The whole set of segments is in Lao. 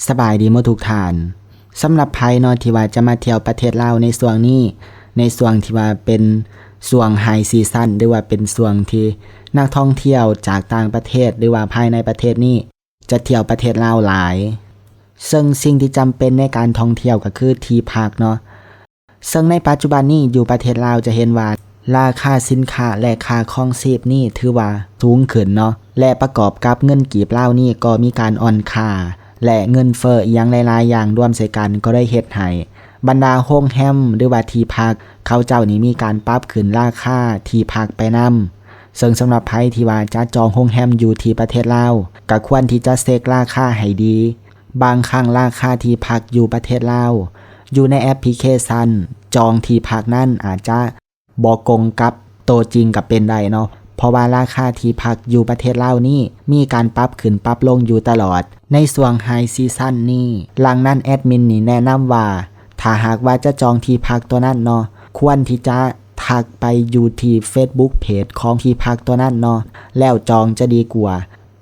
ສະບາຍດີໝົດທຸກທ່ານ. ສຳລັບໃຜເນາະທີ່ວ່າຈະມາທ່ຽວປະເທດລາວໃນຊ່ວງນີ້, ໃນຊ່ວງທີ່ວ່າເປັນຊ່ວງ High Season ຫຼືວ່າເປັນຊ່ວງທີ່ນັກທ່ອງທ່ຽວຈາກຕ່າງປະເທດ ຫຼືວ່າພາຍໃນປະເທດນີ້ຈະທ່ຽວປະເທດລາວຫຼາຍ, ເຊິ່ງສິ່ງທີ່ຈຳເປັນໃນການທ່ອງທ່ຽວກໍຄືທີ່ພັກເນາະ. ເຊິ່ງໃນປັດຈຸບັນນີ້ຢູ່ປະເທດລາວຈະເຫັນວ່າລາຄາສິນຄ້າ ແລະ ຄ່າຄອງຊີບນີ້ຖືວ່າສູງຂຶ້ນເນາະ ແລະ ປະກອບກັບເງິນກີບລາວນີ້ກໍມີການອ່ອນຄ່າ ແລະ ເງິນເຟີ້ອີ່ຫຍັງຫຼາຍໆຢ່າງລວມໃສ່ກັນກໍໄດ້ເຮັດໃຫ້ບັນດາໂຮງແຮມ ຫຼືວ່າທີ່ພັກເຂົາເຈົ້ານີ້ມີການປັບຂຶ້ນລາຄາທີ່ພັກໄປນຳ. ເຊິ່ງສຳລັບໃຜທີ່ວ່າຈະຈອງໂຮງແຮມຢູ່ທີ່ປະເທດລາວ ກໍຄວນທີ່ຈະເຊັກລາຄາໃຫ້ດີ. ບາງຄັ້ງລາຄາທີ່ພັກຢູ່ປະເທດລາວ ຢູ່ໃນແອັບພລິເຄຊັນຈອງທີ່ພັກນັ້ນອາດຈະບໍ່ກົງກັບໂຕຈິງກໍເປັນໄດ້ເນາະ, ເພາະວ່າລາຄາທີ່ພັກຢູ່ປະເທດລາວນີ້ມີການປັບຂຶ້ນປັບລົງຢູ່ຕະຫຼອດໃນຊ່ວງ High Season ນີ້. ດັ່ງນັ້ນແອັດມິນນີ້ແນະນຳວ່າ ຖ້າຫາກວ່າຈະຈອງທີ່ພັກຕົວນັ້ນເນາະ, ຄວນທີ່ຈະທັກໄປຢູ່ທີ່ Facebook Page ຂອງທີ່ພັກຕົວນັ້ນເນາະ ແລ້ວຈອງຈະດີກວ່າ.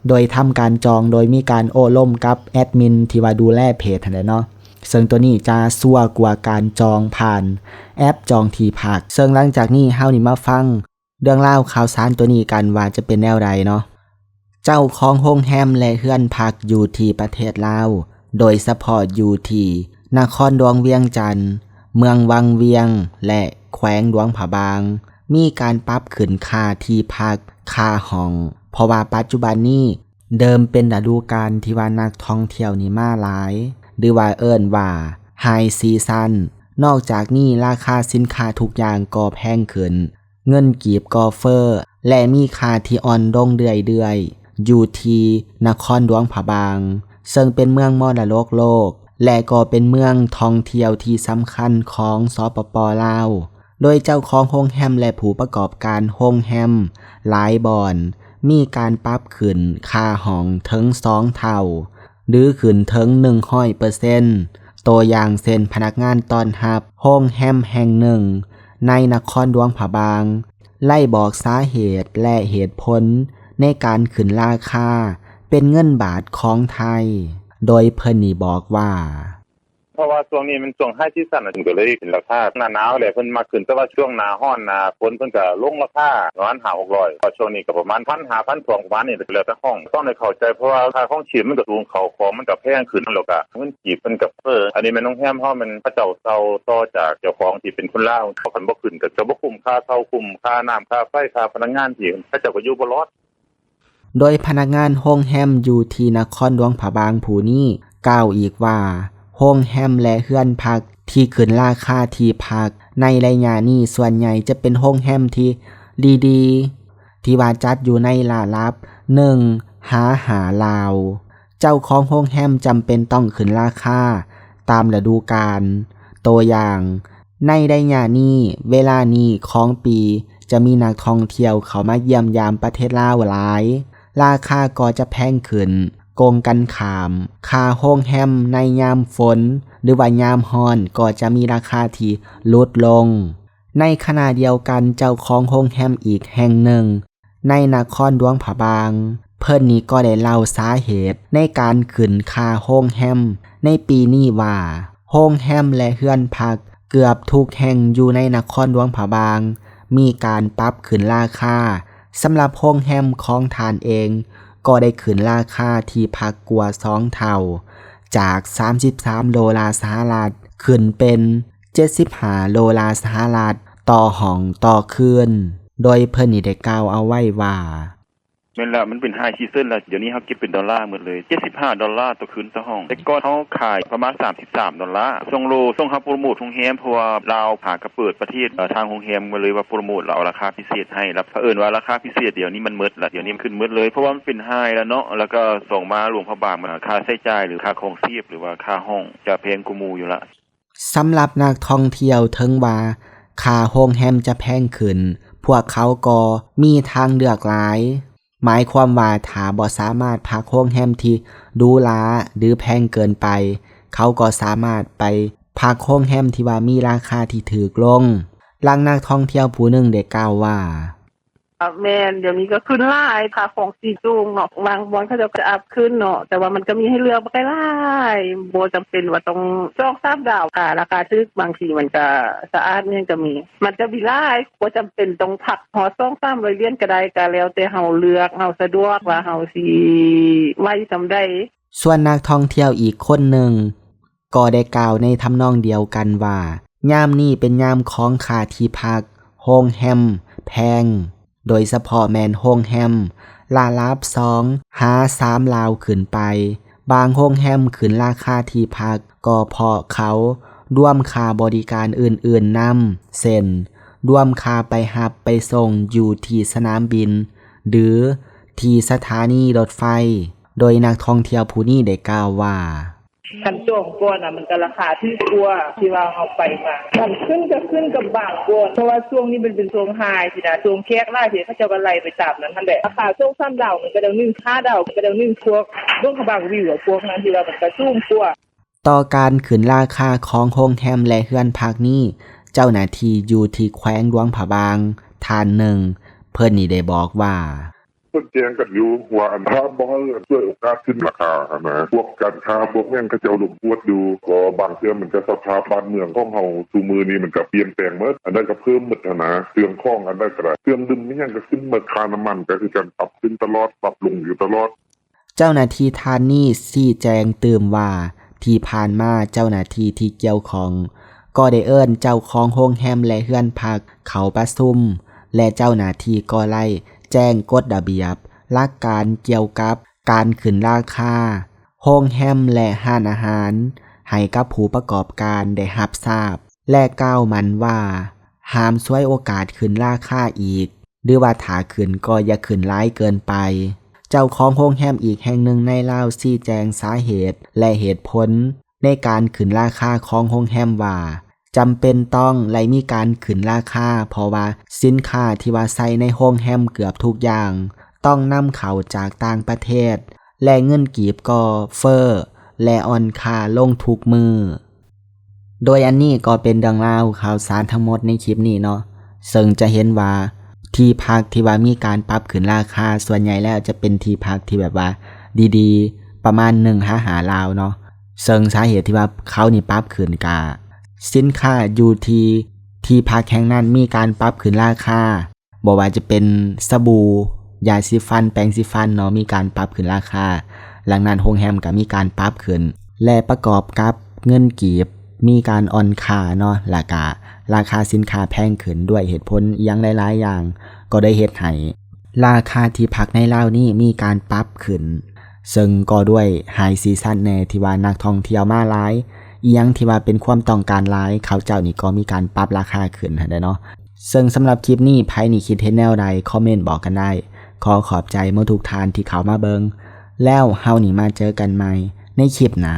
ໂດຍທຳການຈອງໂດຍມີການໂອ້ລົມກັບແອັດມິນທີ່ວ່າດູແລເພຈຫັ້ນແຫຼະເນາະ, ເຊິ່ງຕົວນີ້ຈະຊັວກວ່າການຈອງຜ່ານແອັບຈອງທີ່ພັກ. ເຊິ່ງຫຼັງຈາກນີ້ເຮົານີ້ມາຟັງເລື່ອງລາວຂ່າວສານຕົວນີ້ກັນວ່າຈະເປັນແນວໃດເນາະ. ເຈົ້າຂອງໂຮງແຮມ ແລະ ເຮືອນພັກຢູ່ທີ່ປະເທດລາວ ໂດຍສະເພາະຢູ່ທີ່ນະຄອນຫຼວງວຽງຈັນ, ເມືອງວັງວຽງ ແລະ ແຂວງຫຼວງພະບາງ ມີການປັບຂຶ້ນຄ່າທີ່ພັກ, ຄ່າຫ້ອງ, ເພາະວ່າປັດຈຸບັນນີ້ເລີ່ມເປັນລະດູການທີ່ວ່ານັກທ່ອງທ່ຽວນີ້ມາຫຼາຍ ຫຼືວ່າເອີ້ນວ່າ High Season. ນອກຈາກນີ້ລາຄາສິນຄ້າທຸກຢ່າງກໍແພງຂຶ້ນ, ເງິນກີບກໍເຟີ້ ແລະ ມີຄ່າທີ່ອ່ອນລົງເລື້ອຍໆ ຢູ່ທີ່ນະຄອນຫຼວງພະບາງ ເຊິ່ງເປັນເມືອງມໍລະດົກໂລກ ແລະ ກໍເປັນເມືອງທ່ອງທ່ຽວທີ່ສຳຄັນຂອງ ສປປ ລາວ. ໂດຍເຈົ້າຂອງໂຮງແຮມ ແລະ ຜູ້ປະກອບການໂຮງແຮມຫຼາຍບ່ອນ ມີການປັບຂຶ້ນຄ່າຫ້ອງເຖິງສອງເທົ່າ ຫຼື ຂຶ້ນເຖິງໜຶ່ງຮ້ອຍເປີເຊັນ. ຕົວຢ່າງເຊັ່ນ ພະນັກງານຕ້ອນຮັບໂຮງແຮມແຫ່ງໜຶ່ງໃນນະຄອນຫຼວງພະບາງ ໄດ້ບອກສາເຫດ ແລະ ເຫດຜົນໃນການຂຶ້ນລາຄາເປັນເງິນບາດຂອງໄທ, ໂດຍເພິ່ນນີ້ບອກວ່າ ເພາະວ່າຊ່ວງນີ້ມັນຊ່ວງ High Season ເພິ່ນກໍເລີຍຂຶ້ນລາຄາ. ໜ້າໜາວແຫຼະເພິ່ນມັກຂຶ້ນ, ແຕ່ວ່າຊ່ວງໜ້າຮ້ອນ ໜ້າຝົນເພິ່ນກໍລົງລາຄາປະມານຫ້າຫົກຮ້ອຍ, ຊ່ວງນີ້ກໍປະມານພັນຫ້າ ພັນສອງ ປະມານນີ້ ແລ້ວແຕ່ຫ້ອງ. ຕ້ອງໄດ້ເຂົ້າໃຈ ເພາະວ່າຄ່າຄອງຊີບມັນກໍສູງ, ເຂົ້າຂອງມັນກໍແພງຂຶ້ນ, ແລ້ວກໍເງິນກີບເພິ່ນກໍເຟີ້. ອັນນີ້ແມ່ນໂຮງແຮມເຮົາ ແມ່ນເຂົາເຈົ້າເຊົ່າຕໍ່ຈາກເຈົ້າຂອງທີ່ເປັນຄົນລາວ. ຄັນບໍ່ຂຶ້ນກໍຈະບໍ່ຄຸ້ມຄ່າເຊົ່າ, ຄຸ້ມຄ່ານ້ຳ, ຄ່າໄຟ, ຄ່າພະນັກງານ ທີ່ເຂົາເຈົ້າກໍຢູ່ບໍ່ລອດ. ໂດຍພະນັກງານໂຮງແຮມຢູ່ທີ່ນະຄອນຫຼວງພະບາງຜູ້ນີ້ກ່າວອີກວ່າ ໂຮງແຮມ ແລະ ເຮືອນພັກທີ່ຂຶ້ນລາຄາທີ່ພັກໃນໄລຍະນີ້ ສ່ວນໃຫຍ່ຈະເປັນໂຮງແຮມທີ່ດີໆ ທີ່ວ່າຈັດຢູ່ໃນລະດັບໜຶ່ງຫາຫ້າດາວ. ເຈົ້າຂອງໂຮງແຮມຈຳເປັນຕ້ອງຂຶ້ນລາຄາຕາມລະດູການ. ຕົວຢ່າງ, ໃນໄລຍະນີ້, ເວລານີ້ຂອງປີ ຈະມີນັກທ່ອງທ່ຽວເຂົ້າມາຢ້ຽມຢາມປະເທດລາວຫຼາຍ, ລາຄາກໍຈະແພງຂຶ້ນ. ກົງກັນຂ້າມ, ຄ່າໂຮງແຮມໃນຍາມຝົນ ຫຼືວ່າຍາມຮ້ອນ ກໍຈະມີລາຄາທີ່ຫຼຸດລົງ. ໃນຂະນະດຽວກັນ, ເຈົ້າຂອງໂຮງແຮມອີກແຫ່ງໜຶ່ງ ໃນນະຄອນຫຼວງພະບາງ, ເພິ່ນນີ້ກໍໄດ້ເລົ່າສາເຫດໃນການຂຶ້ນຄ່າໂຮງແຮມໃນປີນີ້ວ່າ ໂຮງແຮມ ແລະ ເຮືອນພັກເກືອບທຸກແຫ່ງຢູ່ໃນນະຄອນຫຼວງພະບາງ ມີການປັບຂຶ້ນລາຄາ. ສຳລັບໂຮງແຮມຂອງທ່ານເອງ ກໍໄດ້ຂຶ້ນລາຄາທີ່ພັກກວ່າສອງເທົ່າ, ຈາກສາມສິບສາມໂດລາສະຫະລັດ ຂຶ້ນເປັນເຈັດສິບຫ້າໂດລາສະຫະລັດຕໍ່ຫ້ອງຕໍ່ຄືນ, ໂດຍເພິ່ນນີ້ໄດ້ກ່າວເອົາໄວ້ວ່າ ແມ່ນລະ, ມັນເປັນ High Season ລະ, ດຽວນີ້ເຮົາເກັບເປັນດອນລາໝົດເລີຍ, ເຈັດສິບຫ້າດອນລາຕໍ່ຄືນຕໍ່ຫ້ອງ, ແຕ່ກ່ອນເຮົາຂາຍປະມານສາມສິບສາມດອນລາ. ຊ່ວງໂລ, ຊ່ວງເຮົາໂປຣໂມດໂຮງແຮມ, ເພາະວ່າລາວຫາກະເປີດປະເທດ, ເອີ, ທາງໂຮງແຮມກໍເລີຍວ່າໂປຣໂມດ ລະເອົາລາຄາພິເສດໃຫ້, ລະເຜີອິນວ່າລາຄາພິເສດດຽວນີ້ມັນໝົດລະ, ດຽວນີ້ມັນຂຶ້ນໝົດເລີຍ, ເພາະວ່າມັນເປັນ High ລະເນາະ, ລະກະສອງມາຫຼວງພະບາງ, ມັນຄ່າໃຊ້ຈ່າຍ ຫຼື ຄ່າຄອງຊີບ ຫຼືວ່າຄ່າຫ້ອງຈະແພງກວ່າໝູ່ຢູ່ລະ. ສຳລັບນັກທ່ອງທ່ຽວ, ເຖິງວ່າຄ່າໂຮງແຮມຈະແພງຂຶ້ນ, ພວກເຂົາກໍມີທາງເລືອກຫຼາຍ, ໝາຍຄວາມວ່າຖ້າບໍ່ສາມາດພັກໂຮງແຮມທີ່ຫຼູຫຼາ ຫຼື ແພງເກີນໄປ, ເຂົາກໍສາມາດໄປພັກໂຮງແຮມທີ່ວ່າມີລາຄາທີ່ຖືກລົງ. ດັ່ງນັກທ່ອງທ່ຽວຜູ້ໜຶ່ງໄດ້ກ່າວວ່າ, ແມ່ນ ດຽວນີ້ກໍຂຶ້ນຫຼາຍ ຄ່າຄອງຊີບສູງເນາະ ບາງບ່ອນເຂົາເຈົ້າກໍອັບຂຶ້ນເນາະ ແຕ່ວ່າມັນກໍມີໃຫ້ເລືອກບັກຫຼາຍໆ ບໍ່ຈຳເປັນວ່າຕ້ອງສອງສາມດາວ ຄ່າລາຄາຖືກ ບາງທີມັນກໍສະອາດ ຫຍັງກໍມີ ມັນຈະມີຫຼາຍ ບໍ່ຈຳເປັນຕ້ອງພັກຮອດສອງສາມຮ້ອຍຫຼຽນກໍໄດ້ ກໍແລ້ວແຕ່ເຮົາເລືອກ ເຮົາສະດວກວ່າເຮົາຊິໄຫວສ່ຳໃດ. ສ່ວນນັກທ່ອງທ່ຽວອີກຄົນໜຶ່ງ ກໍໄດ້ກ່າວໃນທຳນອງດຽວກັນວ່າ ຍາມນີ້ເປັນຍາມຂອງຄ່າທີ່ພັກໂຮງແຮມແພງ ໂດຍສະເພາະແມ່ນໂຮງແຮມລະດັບສອງຫາສາມດາວຂຶ້ນໄປ. ບາງໂຮງແຮມຂຶ້ນລາຄາທີ່ພັກກໍເພາະເຂົາລວມຄ່າບໍລິການອື່ນໆນຳ ເຊັ່ນ ລວມຄ່າໄປຮັບໄປສົ່ງຢູ່ທີ່ສະໜາມບິນ ຫຼື ທີ່ສະຖານີລົດໄຟ, ໂດຍນັກທ່ອງທ່ຽວຜູ້ນີ້ໄດ້ກ່າວວ່າ ຄັນຈອງກ່ອນນະ ມັນກໍລາຄາຖືກກວ່າທີ່ວ່າເຮົາໄປມາ ຄັນຂຶ້ນກໍຂຶ້ນກັບບາງບ່ອນ ເພາະວ່າຊ່ວງນີ້ມັນເປັນຊ່ວງໄຮຊີນະ ຊ່ວງແຂກຫຼາຍ ເຂົາເຈົ້າກໍໄລ່ໄປຕາມນັ້ນຫັ້ນແຫຼະ ລາຄາສອງສາມດາວມັນກໍດາວໜຶ່ງ ຫ້າດາວກໍດາວໜຶ່ງ ພວກເບິ່ງຂອງບາງວິວ ພວກນັ້ນທີ່ວ່າມັນກໍສູງກວ່າ. ຕໍ່ການຂຶ້ນລາຄາຂອງໂຮງແຮມ ແລະ ເຮືອນພັກນີ້ ເຈົ້າໜ້າທີ່ຢູ່ທີ່ແຂວງຫຼວງພະບາງທ່ານໜຶ່ງ ເພິ່ນນີ້ໄດ້ບອກວ່າ ເພິ່ນແຈ້ງກັນຢູ່ວ່າ ອັນ ຖ້າບໍ່ໃຫ້ສວຍໂອກາດຂຶ້ນລາຄາຫັ້ນນະ ພວກການຄ້າພວກຫຍັງເຂົາເຈົ້າລົງກວດຢູ່ ກໍບາງເທື່ອມັນກໍສະພາບບ້ານເມືອງຂອງເຮົາຊຸມື້ນີ້ມັນກໍປ່ຽນແປງໝົດ ອັນໃດກໍເພີ່ມໝົດຫັ້ນນະ ເຄື່ອງຂອງອັນໃດກໍໄດ້ ເຄື່ອງດື່ມອີ່ຫຍັງກໍຂຶ້ນໝົດ ຄ່ານ້ຳມັນກໍຄືກັນ ປັບຂຶ້ນຕະຫຼອດ ປັບລົງຢູ່ຕະຫຼອດ. ເຈົ້າໜ້າທີ່ທ່ານນີ້ຊີ້ແຈງຕື່ມວ່າ ທີ່ຜ່ານມາເຈົ້າໜ້າທີ່ທີ່ກ່ຽວຂ້ອງກໍໄດ້ເອີ້ນເຈົ້າຂອງໂຮງແຮມ ແລະ ເຮືອນພັກເຂົ້າປະຊຸມ ແລະ ເຈົ້າໜ້າທີ່ກໍໄດ້ແຈ້ງກົດລະບຽບ ຫຼັກການກ່ຽວກັບການຂຶ້ນລາຄາໂຮງແຮມ ແລະ ຮ້ານອາຫານໃຫ້ກັບຜູ້ປະກອບການໄດ້ຮັບຊາບ ແລະ ກ່າວໝັ້ນວ່າ ຫ້າມສວຍໂອກາດຂຶ້ນລາຄາອີກ ຫຼື ວ່າຖ້າຂຶ້ນກໍຢ່າຂຶ້ນຫຼາຍເກີນໄປ. ເຈົ້າຂອງໂຮງແຮມອີກແຫ່ງໜຶ່ງໃນລາວຊີ້ແຈງສາເຫດ ແລະ ເຫດຜົນໃນການຂຶ້ນລາຄາຂອງໂຮງແຮມວ່າ ຈຳເປັນຕ້ອງໄດ້ມີການຂຶ້ນລາຄາ ເພາະວ່າສິນຄ້າທີ່ວ່າໃຊ້ໃນໂຮງແຮມເກືອບທຸກຢ່າງ ຕ້ອງນຳເຂົ້າຈາກຕ່າງປະເທດ ແລະ ເງິນກີບກໍເຟີ້ ແລະ ອ່ອນຄ່າລົງທຸກມື້. ໂດຍອັນນີ້ກໍເປັນເລື່ອງລາວຂ່າວສານທັງໝົດໃນຄລິບນີ້ເນາະ ເຊິ່ງຈະເຫັນວ່າທີ່ພັກທີ່ວ່າມີການປັບຂຶ້ນລາຄາ ສ່ວນໃຫຍ່ແລ້ວຈະເປັນທີ່ພັກທີ່ແບບວ່າດີໆ ປະມານໜຶ່ງຫາຫ້າດາວເນາະ ເຊິ່ງສາເຫດທີ່ວ່າເຂົານີ້ປັບຂຶ້ນກະ ສິນຄ້າຢູ່ທີ່ທີ່ພັກແຫ່ງນັ້ນມີການປັບຂຶ້ນລາຄາ ບໍ່ວ່າຈະເປັນສະບູ, ຢາສີຟັນ, ແປງສີຟັນເນາະ ມີການປັບຂຶ້ນລາຄາ, ດັ່ງນັ້ນໂຮງແຮມກໍມີການປັບຂຶ້ນ ແລະ ປະກອບກັບເງິນກີບມີການອ່ອນຄ່າເນາະ ແລ້ວກະລາຄາສິນຄ້າແພງຂຶ້ນ ດ້ວຍເຫດຜົນອີ່ຫຍັງຫຼາຍໆຢ່າງ ກໍໄດ້ເຮັດໃຫ້ລາຄາທີ່ພັກໃນລາວນີ້ມີການປັບຂຶ້ນ ເຊິ່ງກໍດ້ວຍໄຮຊີຊັນແດ່ ທີ່ວ່ານັກທ່ອງທ່ຽວມາຫຼາຍ, ອີ່ຫຍັງທີ່ວ່າເປັນຄວາມຕ້ອງການຫຼາຍ ເຂົາເຈົ້ານີ້ກໍມີການປັບລາຄາຂຶ້ນຫັ້ນແຫຼະເນາະ. ເຊິ່ງສຳລັບຄລິບນີ້ ໃຜນີ້ຄິດເຫັນແນວໃດ ຄອມເມັນບອກກັນໄດ້. ຂໍຂອບໃຈໝົດທຸກທ່ານທີ່ເຂົ້າມາເບິ່ງ ແລ້ວເຮົານີ້ມາເຈີກັນໃໝ່ໃນຄລິບໜ້າ.